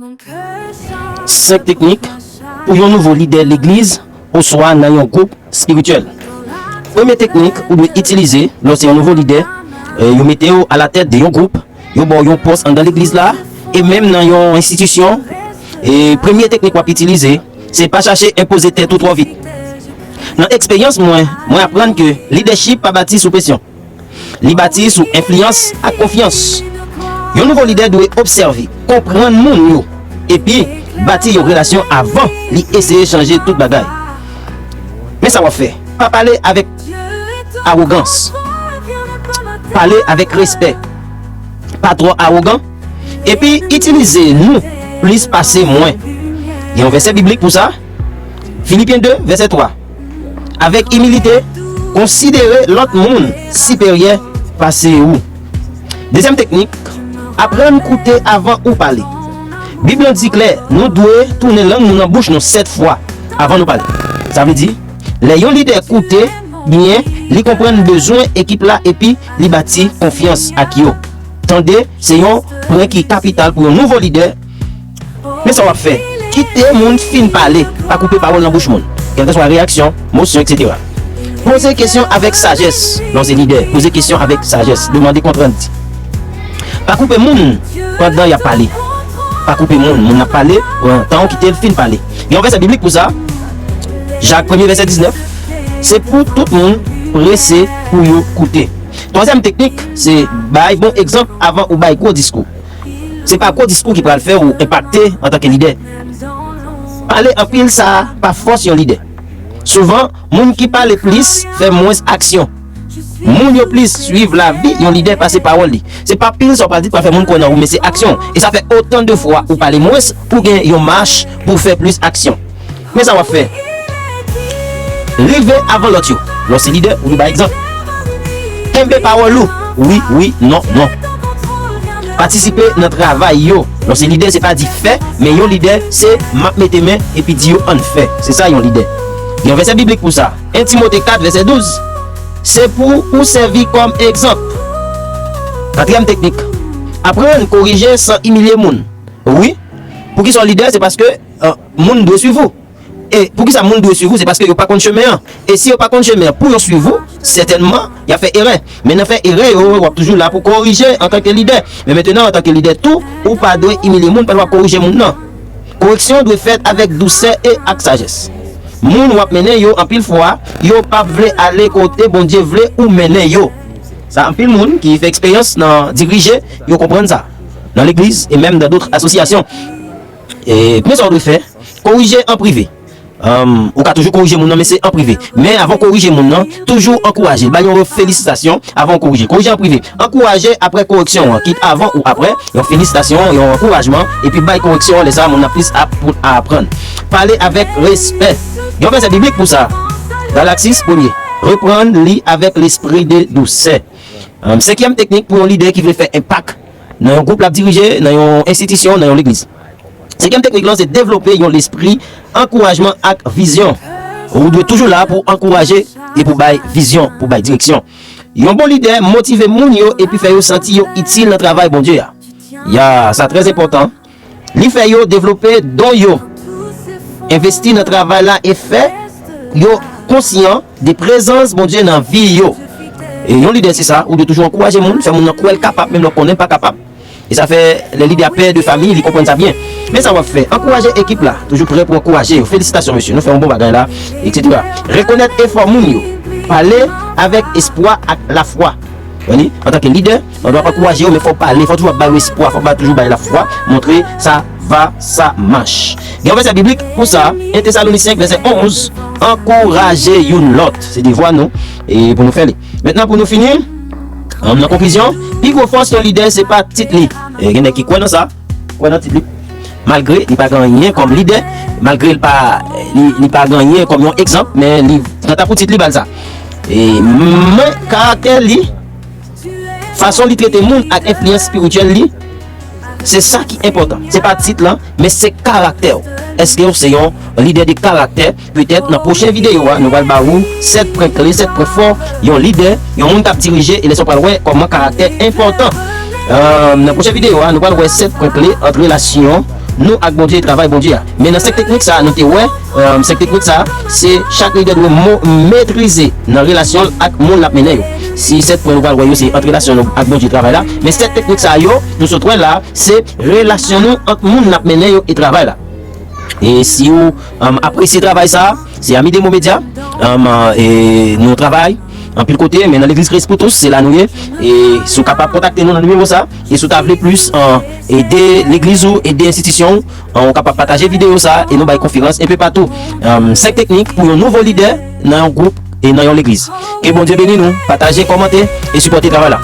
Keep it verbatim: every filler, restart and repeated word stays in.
Senk teknik pou yon nouvo lidè legliz oswa nan yon gwoup espirityèl. Premye teknik ou dwe itilize lè w se yon nouvo lidè, eh, yo mete w alatèt de yon gwoup, yo ba w yon pòs anndan legliz la, e menm nan yon enstitisyon, e premye teknik w ap itilize, se pa chache enpoze tèt ou twò vit. Nan eksperyans mwen, mwen aprann ke lidèchip pa bati sou presyon. Li bati sou enfliyans ak konfyans. Yon nouvo lidè dwe obsève, konprann moun yo, epi bati yon relasyon avan li eseye chanje tout bagay. Men sa w ap fè. Pa pale avèk awogans. Pale avèk respè. Pa twò awogan. Epi itilize nou plis pase mwen. Gen yon vèsè biblik pou sa. Filipyen de, vèsè twa. Avèk imilite, konsidere lòt moun siperyè pase ou. Dezyèm teknik, aprann koute avan ou pale. Bib lan di klè, nou dwe tounen lang nou nan bouch nou sèt fwa avan nou pale. Sa vle di, lè yon lidè koute byen, li konprann bezwen ekip la epi li bati konfyans ak yo. Tande, se yon pwen ki kapital pou yon nouvo lidè. Men sa w ap fè. Kite moun fin pale. Pa koupe pawòl nan bouch moun. Kèlkeswa reyaksyon, mosyon, etsetera. Poze kesyon avèk sajès. Lè w se lidè, poze kesyon avèk sajès. Demande kont randi. Pa koupe moun pandan y ap pale. Pa koupe moun. Moun ap pale, pran tan w, kite l fin pale. Gen yon vèsè biblik pou sa. Jak premye vèsè diznèf. Se pou tout moun prese pou yo koute. Twazyèm teknik, se bay bon egzanp avan ou bay gwo diskou. Se pa gwo diskou ki pral fè ou enpakte antanke lidè. Pale anpil sa pa fòs yon lidè. Souvan, moun ki pale plis fè mwens aksyon. Moun yo plis swiv lavi yon lidè pase pawòl li. Se pa pil sa w pral di k pral fè moun kwè nan ou, men se aksyon. E sa fè otan de fwa ou pale mwens pou gen yon mach pou fè plis aksyon. Men sa w ap fè. Rive avan lòt yo. Lè w se lidè, ou dwe bay egzanp. Kenbe pawòl ou. Wi, wi, non, non. Patisipe nan travay yo. Lè w se lidè, se pa di fè, men yon lidè, se m ap mete men epi di yo ann fè. Se sa yon lidè. Gen yon vèsè biblik pou sa. En Timote kat, vèsè douz. Se pou ou sèvi kòm egzanp. Katriyèm teknik. Aprann korije san imilye moun. Wi. Poukisa w lidè? Se paske, eh, moun dwe swiv ou. E poukisa moun dwe swiv ou? Se paske yo pa konn chemen an. E si yo pa konn chemen an, pou yo swiv ou, sètènman, y ap fè erè. Men nan fè erè yo, w ap toujou la pou korije antanke lidè. Men mentenan, antanke lidè tou, ou pa dwe imilye moun pandan w ap korije moun nan. Koreksyon dwe fèt avèk dousè e ak sajès. Moun w ap mennen yo, anpil fwa, yo p ap vle ale kote Bondye vle ou mennen yo. Sa, anpil moun ki fè eksperyans nan dirije, yo konprann sa. Nan legliz e menm nan dòt asosyasyon. E, men sa w dwe fè, korije an prive. Em, ou ka toujou korije moun nan, men se an prive. Men avan w korije moun nan, toujou ankouraje l. Ba l yon felisitasyon avan w korije. Korije an prive. Ankouraje apre koreksyon an, kit avan ou apre, yon felisitasyon, yon ankourajman, epi bay koreksyon an, lè sa a, moun nan plis ap pou aprann. Pale avèk respè. Yon vèsè biblik pou sa. Galaksis premye. Reprann li avèk lespri de dousè. Em, senkyèm teknik pou yon lidè ki vle fè enpak nan yon gwoup l ap dirije, nan yon enstitisyon, nan yon legliz. Senkyèm teknik lan se devlope yon lespri ankourajman ak vizyon. Ou dwe toujou la pou ankouraje e pou bay vizyon, pou bay direksyon. Yon bon lidè motive moun yo epi fè yo santi yo itil nan travay Bondye a. Ya, sa trè enpòtan. Li fè yo devlope don yo, envesti nan travay la e fè yo konsyan de prezans Bondye nan vi yo. E yon lidè se sa, ou dwe toujou ankouraje moun, fè moun nan kwè l kapab, menm lè w konnen l pa kapab. E sa fè lè lidè a pè de fami, li konprann sa byen. Men sa w ap fè, ankouraje ekip la, toujou prè pou ankouraje yo. Felisitasyon, mesye, nou fè yon bon bagay la, etsetera. Rekonèt efò moun yo. Pale avèk espwa ak lafwa. Tande, antanke lidè, nou dwe ap ankouraje yo, men fò w pale, fò w toujou ap ba yo espwa, fò w ba, toujou ba yo lafwa, montre sa va, sa mach. Gen yon vèsè biblik pou sa, en Tesalonisyen vèsè onz, ankouraje youn lòt. Se devwa nou, e pou nou fè li. Mentnan, pou nou fini, ann, nan konklizyon, pi gwo fòs yon lidè, se pa tit li. E gen nèg ki kwè nan sa, kwè nan tit li. Malgre li pa gen anyen kòm lidè, malgre li pa, li, li pa gen anyen kòm yon egzanp, men li, nan ta pou tit li ba l sa. E, men karaktè li, fason li trete moun ak enfliyans espirityèl li, se sa ki enpòtan. Se pa tit lan, men se karaktè w. Èske w se yon lidè de karaktè? Petèt nan pwochen videyo a, nou pral ba ou sèt pwen kle, sèt pwen fò yon lidè, yon moun k ap dirije, e lè sa w pral wè kòman karaktè enpòtan. Euh, nan pwochen videyo a, nou pral wè sèt pwen kle ant relasyon nou ak Bondye e travay Bondye a. Men nan senk teknik sa a, nou te wè, um, senk teknik sa a, se chak lidè dwe mo- metrize nan relasyon l ak moun l ap mennen yo. Si sèt pwen nou pral wè yo, se ant relasyon nou ak Bondye e travay la. Men sèt teknik sa a yo, nou sot wè la, se relasyon nou ant moun n ap mennen yo e travay la. E si w um, apresye travay sa a, se Ami Demo Media, um, e nou travay anpil kote, men nan Legliz Kris pou Tous, se la nou ye. E si w kapab kontakte nou nan nimewo sa a, e si w ta vle plis, um, ede legliz ou, ede enstitisyon ou, um, ou kapab pataje videyo sa a, e nou bay konferans enpe patou. Um, senk teknik pou yon nouvo lidè nan yon gwoup e nan yon legliz. Ke Bondye beni nou, pataje, kòmante e sipòte travay la.